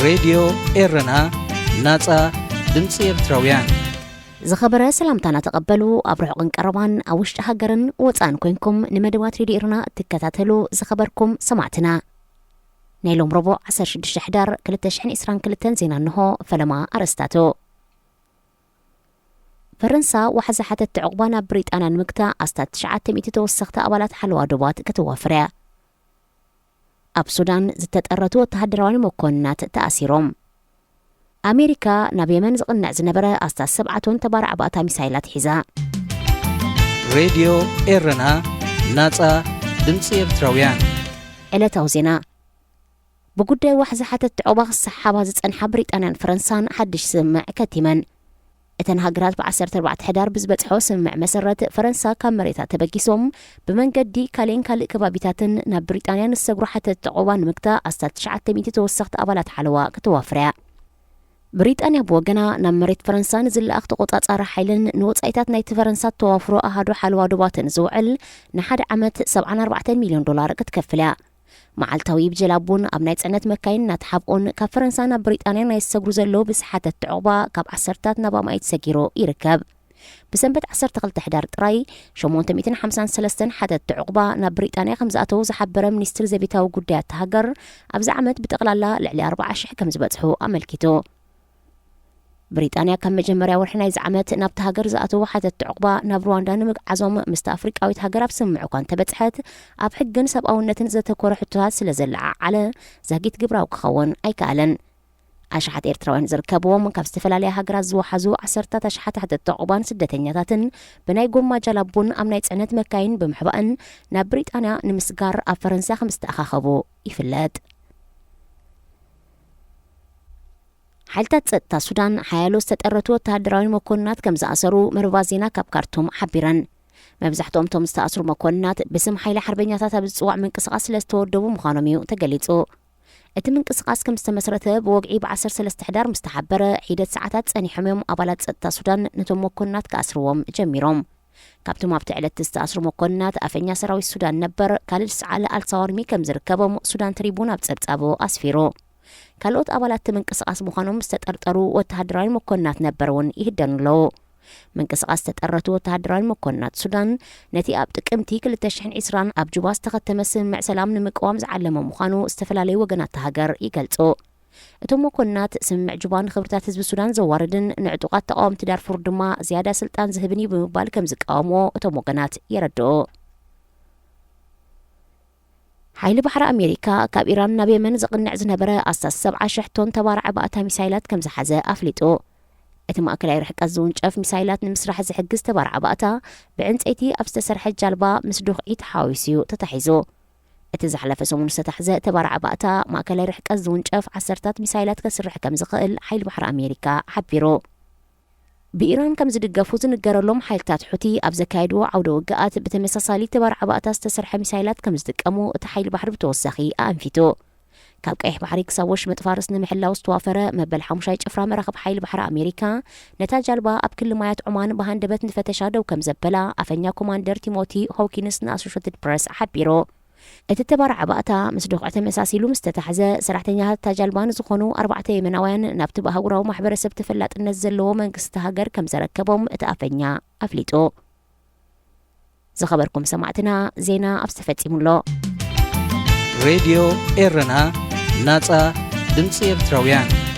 ሬድዮ ኤረና፣ ናጻ ድምጺ ኤርትራውያን። ዝኸበረ ሰላምታና ተቐበሉ። ኣብ ርሑቕን ቀረባን፣ ኣብ ውሽጢ ሃገርን ወጻእን ኮንኩም ንመደባት ሬድዮ ኤረና እትከታተሉ ዝኸበርኩም ሰማዕትና። ናይ ሎም ረቡዕ ዓሰርተ ሽዱሽተ ሕዳር ክልተ ሽሕን ዕስራን ክልተን ዜና እንሆ። ፈለማ ኣርእስታቱ። ፈረንሳ ዋሕዚ ሓተትቲ ዕቑባ ናብ ብሪጣንያ ንምግታእ ኣስታት ትሽዓተ ሚእቲ ተወሰኽቲ ኣባላት ሓለዋ ዶባት ከተዋፍር እያ። ኣብ ሱዳን ዝተጠረቱ ወተሃደራውያን መኮንናት ተኣሲሮም። ኣሜሪካ ናብ የመን ዝቕንዕ ዝነበረ ኣስታት ሰብዓ ቶን ተባራዕ ባእታ ሚሳይላት ሒዛ። ሬድዮ ኤረና፣ ናጻ ድምጺ ኤርትራውያን። ዕለታዊ ዜና። ብጉዳይ ዋሕዚ ሓተትቲ ዑቕባ ክሰሓሓባ ዝጸንሓ ብሪጣንያን ፈረንሳን ሓድሽ ስምምዕ ከቲመን። እተን ሃገራት ብዓሰርተ ኣርባዕተ ሕዳር ብዝበጽሖ ስምምዕ መሰረት፣ ፈረንሳ ካብ መሬታ ተበጊሶም ብመንገዲ ካሌን ካልእ ከባቢታትን ናብ ብሪጣንያ ንዝሰግሩ ሓተትቲ ዑቕባ ንምግታእ ኣስታት ትሽዓተ ሚእቲ ተወሰኽቲ ኣባላት ሓለዋ ከተዋፍር እያ። ብሪጣንያ ብወገና፣ ናብ መሬት ፈረንሳ ንዝለኣኽ ተቖጻጻሪ ሓይልን ንወጻኢታት ናይቲ ፈረንሳ እተዋፍሮ ኣሃዱ ሓለዋ ዶባትን ዝውዕል ንሓደ ዓመት ሰብዓን ኣርባዕተን ሚልዮን ዶላር ክትከፍል እያ። መዓልታዊ ብጀላቡን ኣብ ናይ ጽዕነት መካይን እናተሓብኡን ካብ ፈረንሳ ናብ ብሪጣንያ ናይ ዝሰግሩ ዘለዉ ብዝሒ ሓተትቲ ዑቕባ ካብ ዓሰርታት ናብ ኣማኢት ሰጊሩ ይርከብ። ብሰንበት ዓሰርተ ክልተ ሕዳር ጥራይ ሸሞንተ ሚእትን ሓምሳን ሰለስተን ሓተትቲ ዑቕባ ናብ ብሪጣንያ ከም ዝኣተዉ ዝሓበረ ሚኒስትሪ ዘቤታዊ ጉዳያት እታ ሃገር፣ ኣብዚ ዓመት ብጠቕላላ ልዕሊ ኣርብዓ ሽሕ ከም ዝበጽሑ ኣመልኪቱ። ብሪጣንያ ካብ መጀመርያ ወርሒ ናይዚ ዓመት ናብቲ ሃገር ዝኣተዉ ሓተትቲ ዑቕባ ናብ ሩዋንዳ ንምግዓዞም ምስቲ ኣፍሪቃዊት ሃገር ኣብ ስምምዕ እኳ እንተበጽሐት፣ ኣብ ሕግን ሰብኣውነትን ዘተኮረ ሕቶታት ስለ ዘለዓዓለ፣ ዛጊት ግብራዊ ክኸውን ኣይከኣለን። ኣሽሓት ኤርትራውያን ዝርከብዎም ካብ ዝተፈላለያ ሃገራት ዝወሓዙ ዓሰርታት ኣሽሓት ሓተትቲ ዑቕባን ስደተኛታትን ብናይ ጎማ ጃላቡን ኣብ ናይ ጽዕነት መካይን ብምሕባእን ናብ ብሪጣንያ ንምስጋር ኣብ ፈረንሳ ከም ዝተኣኻኸቡ ይፍለጥ። ሓይልታት ጸጥታ ሱዳን ሓያሎ ዝተጠረቱ ወተሃደራውያን መኮንናት ከም ዝኣሰሩ መርበባት ዜና ካብ ካርቱም ሓቢረን። መብዛሕትኦም እቶም ዝተኣስሩ መኮንናት ብስም ሓይሊ ሓርበኛታት ኣብ ዝጽዋዕ ምንቅስቓስ ስለ ዝተወደቡ ምዃኖም እዩ ተገሊጹ። እቲ ምንቅስቓስ ከም ዝተመስረተ ብወግዒ ብ ዓሰርተ ሰለስተ ሕዳር ምስ ተሓበረ፣ ሒደት ሰዓታት ጸኒሖም እዮም ኣባላት ጸጥታ ሱዳን ነቶም መኮንናት ክኣስርዎም ጀሚሮም። ካብቶም ኣብቲ ዕለት ዝተኣስሩ መኮንናት፣ ኣፈኛ ሰራዊት ሱዳን ነበር ካሊድ ሰዓለ ኣልሳዋርሚ ከም ዝርከቦም ሱዳን ትሪቡን ኣብ ጸብጻቡ ኣስፊሩ። ካልኦት ኣባላት እቲ ምንቅስቓስ ምዃኖም ዝተጠርጠሩ ወተሃደራውያን መኮንናት ነበር እውን ይህደኑ ኣለዉ። ምንቅስቓስ ዝተጠረቱ ወተሃደራውያን መኮንናት ሱዳን፣ ነቲ ኣብ ጥቅምቲ ክልተ ሽሕን ዕስራን ኣብ ጁባ ዝተኸተመ ስምምዕ ሰላም ንምቅዋም ዝዓለመ ምዃኑ ዝተፈላለዩ ወገናት እታ ሃገር ይገልጹ። እቶም መኮንናት፣ ስምምዕ ጁባ ንኽብርታት ህዝቢ ሱዳን ዘዋርድን ንዕጡቓት ተቓወምቲ ዳርፉር ድማ ዝያዳ ስልጣን ዝህብን እዩ ብምባል ከም ዝቃወምዎ እቶም ወገናት የረድኡ። ሓይሊ ባሕሪ ኣሜሪካ፣ ካብ ኢራን ናብ የመን ዝቕንዕ ዝነበረ ኣስታት ሰብዓ ሽሕ ቶን ተባራዒ ባእታ ሚሳይላት ከም ዝሓዘ ኣፍሊጡ። እቲ ማእከላይ ርሕቀት ዝውንጨፍ ሚሳይላት ንምስራሕ ዝሕግዝ ተባራዒ ባእታ፣ ብዕንጸይቲ ኣብ ዝተሰርሐ ጃልባ ምስ ዱኽዒ ተሓዋዊሱ እዩ ተታሒዙ። እቲ ዝሓለፈ ሰሙን ዝተታሕዘ ተባራዒ ባእታ፣ ማእከላይ ርሕቀት ዝውንጨፍ ዓሰርታት ሚሳይላት ከስርሕ ከም ዝኽእል ሓይሊ ባሕሪ ኣሜሪካ ሓቢሩ። ብኢራን ከም ዝድገፉ ዝንገረሎም ሓይልታት ሑቲ ኣብ ዘካየድዎ ዓውደ ውግኣት፣ ብተመሳሳሊ ተባራዒ ባእታ ዝተሰርሐ ሚሳይላት ከም ዝጥቀሙ እቲ ሓይሊ ባሕሪ ብተወሳኺ ኣኣንፊቱ። ካብ ቀይሕ ባሕሪ ክሳብ ወሽመጥ ፋርስ ንምሕላው ዝተዋፈረ መበል ሓሙሻይ ጭፍራ መራኽብ ሓይሊ ባሕሪ ኣሜሪካ፣ ነታ ጃልባ ኣብ ክሊ ማያት ዑማን ብሃንደበት ንፈተሻ ደው ከም ዘበላ ኣፈኛ ኮማንደር ቲሞቲ ሆውኪንስ ንኣሶሸትድ ፕረስ ሓቢሩ። እቲ ተባራዒ ባእታ ምስ ዱኽዒ ተመሳሲሉ ምስ ተታሕዘ፣ ሰራሕተኛታት እታ ጃልባ ንዝኾኑ ኣርባዕተ የመናውያን ናብቲ ብኣህጉራዊ ማሕበረሰብ ተፈላጥነት ዘለዎ መንግስቲ ሃገር ከም ዘረከቦም እቲ ኣፈኛ ኣፍሊጡ። ዝኸበርኩም ሰማዕትና፣ ዜና ኣብዚ ተፈጺሙ ኣሎ። ሬድዮ ኤረና፣ ናጻ ድምጺ ኤርትራውያን።